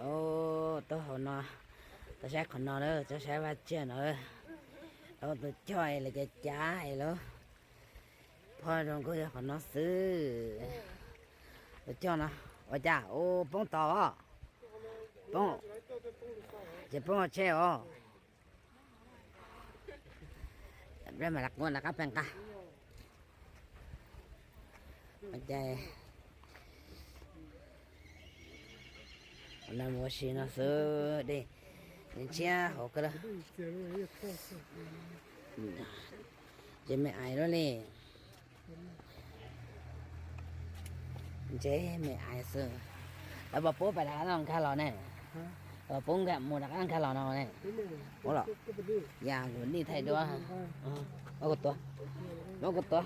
Au, tuaj hauv no, tuaj saib qhov no lawm, tuaj saib vaj tsiaj no. Au, tus coj es lawv cav cav es lawv phob zoo nkauj yog qhov no xwb. Tus coj no, ua cas, u, poob tod os. Poob, ces poob hauv tsheb os. Mam rov qab pem nqa. Ces no mus ua si no xwb, dej ntshiab hauv kawg lawm. Ces me ais lawm li. Ntse me ais xwb. Lawv puas pub pais rov qab nkag los ne? Puas pub mus rov qab nkag los no ne? Ua los, yam kuv nij thaij duab. Muab kuv tuav, muab kuv tuav.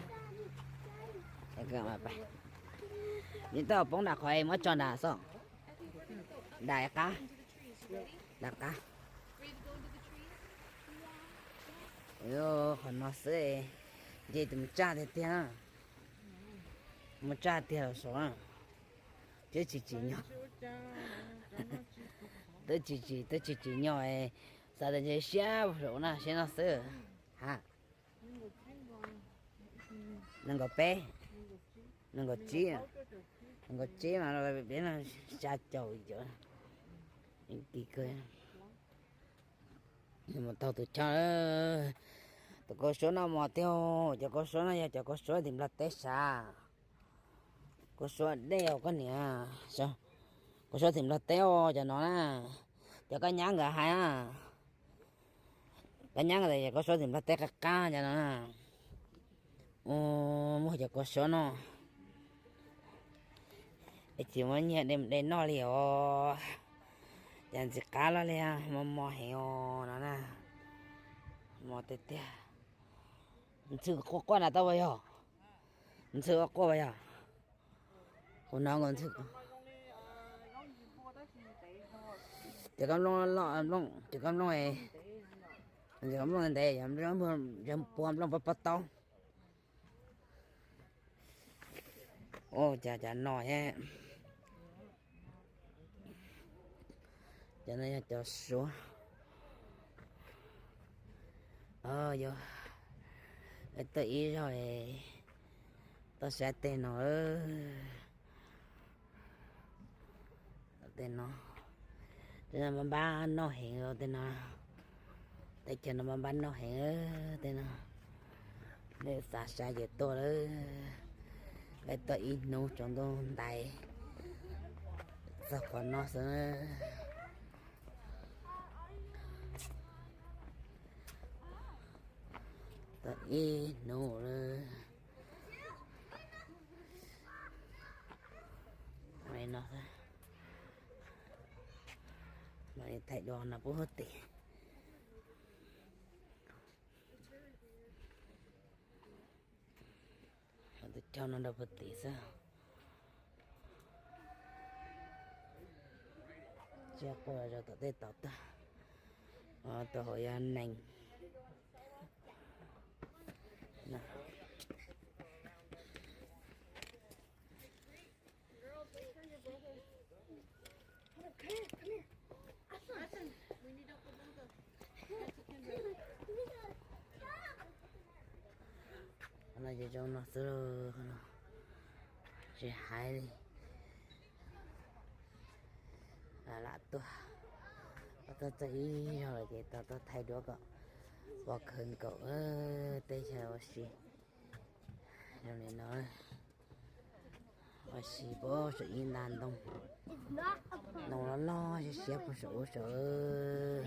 Nws twb poob nram qhov muab tso nram xwb. Nram qab, nram qab. Qhov no xwb, nce tus mus tsaj tiag tiag, mus tsaj tiag los saum, twb tsis tsim nyog, twb tsis tsim, twb tsis tsim nyog, xav tias ntshe siab saum na, siab no xwb. Ha, nees nkaum peb, nees nkaum tsib, nees nkaum tsib mas peb no xya caum yom, kis kawg. Mus taug tus coj, tus kauv suab no mos tiag, cov kauv suab no yog cov kauv suab tim Nplog teb sav. Kauv suab dej os koj niam, kauv suab tim Nplog teb os cov no na, cov koj nyab nkawd hais na. Koj nyab nkawd tias kauv suab tim Nplog teb qab qab cov no na. Muaj cov kauv suab no, es tsis muaj nyiaj de mus de noj li os. Cas ntxim qab loj li, mos mos heev os no na. Mos tiag tiag. Ntxhw quaj quaj na tau puas yog? Ntxhw quaj quaj puas yog? Kuv hnov nkaus ntxhw. Ces koj nplooj loj, nplooj, ces koj nplooj, ces koj nplooj ntev, yog puag nplooj pob pob taub. Ua cas cov no thiab. Cov no yog cov suav. Yog tuaj ib zaug, tuaj saib tej no. Tej no, tej no npab npab noj heev tej no. Teb chaws no npab npab noj heev tej no. Nej xav saib ces tuaj lawm. Peb tuaj ib hnub tsaus ntuj ntais txog qhov no xwb. Tuaj ib hnub lawm. No, mam li thaij dua no pub huab tim. Tus cog no rau puag tim xwb. Tsiab quaj zog tom tej tau tag. Tus hauv yog nees. Qhov no ces zoo no xwb lauj, tsis hais li. Lam tuaj, tuaj txog ib zaug lawm ces tau tuaj thaij duab kom pom kawg nkaus teb chaws ua si zoo li no. Ua si puag saum ib nta ntoo, ntoo loj loj siab siab puag saum ub saud.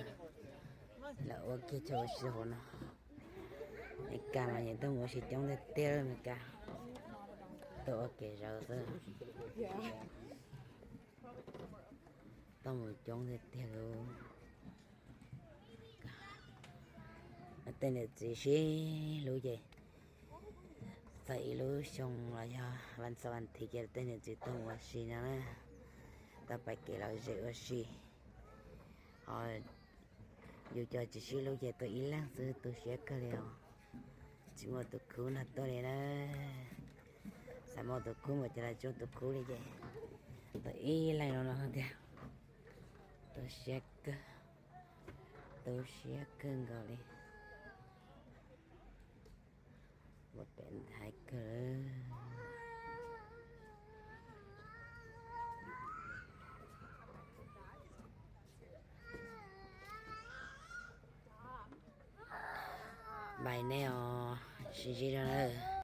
Lawv ua kiag chaw ua si hauv no. Meskas mas yeej tuaj mus ua si coob tiag tiag, Meskas tuaj ua kev zawv xwb. Tuaj mus coob tiag tiag lauj. Tej niam txiv sib hlub ces txog ib lub xyoo los yog vas xaum vas thiv ces tej niam txiv tuaj mus ua si no na, tuaj pab kev lom zem ua si. Ho yus cov tsis sib hlub ces tuaj ib leeg xwb tu siab kawg li os. Tsis muaj tus khub nrog tuaj li na. Xav muaj tus khub mas ces los tsis muaj tus khub li ces tuaj ib leeg no no tiag. Siab kawg, tu siab kawg nkaus li. Ua pem nthav kawg. Npais nej os, sib ntsib dua na.